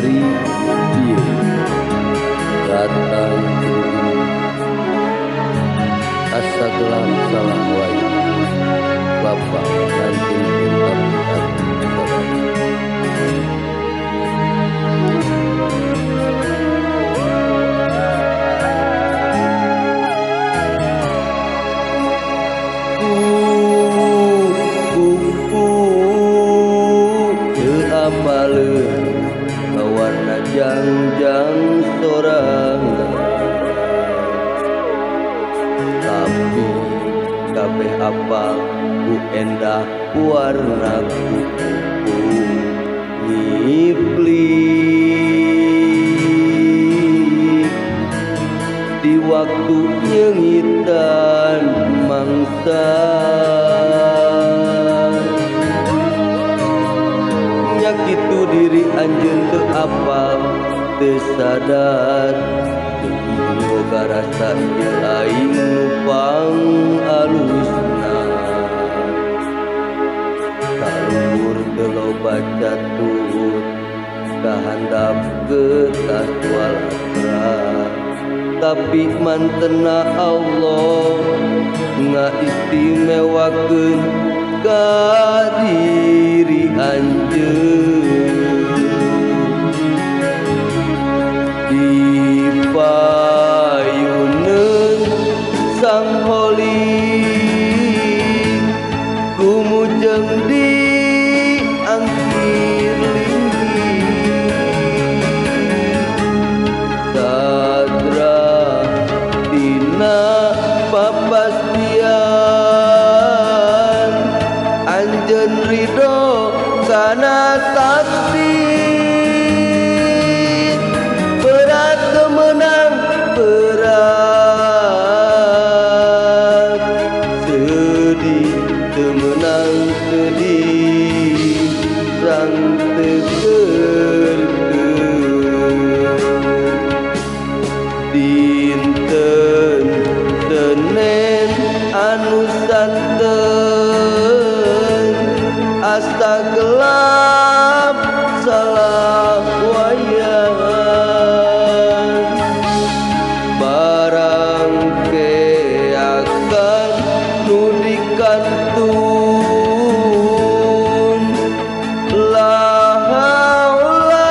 Ari ieu datang asa gelap salah wae Bapak nanti warna jangjang sorangan tapi kabeh apal ku endah warna kupu ngipli di waktu nyengitan mangsa kitu diri anjeun teu apal teu sadar boga rasa ieu aing nu pang alusna kaluhur teu loba catut kahandap getas walatra tapi mantena Allah ngaistimewakeun ka diri anjeun di payuneun sang holik kumujeng di angkir linggih sadra dina papastian anjeun ridho kana takdir berat menang berat sedih temenang sedih rang tekerkeun dinten Senen anu santen asta gelap salah wayan barang keakan nu dikantun la haula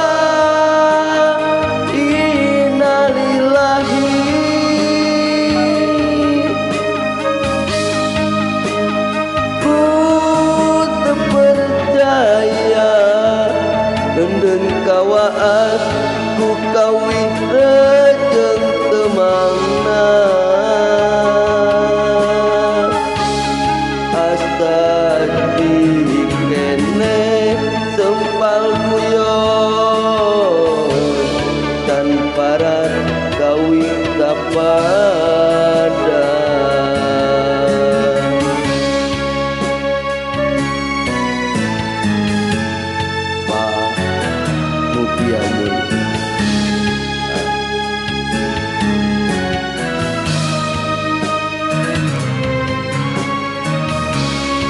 innalillahi ku teu percaya endeng kawaas ku kawih rejeng temangna asa di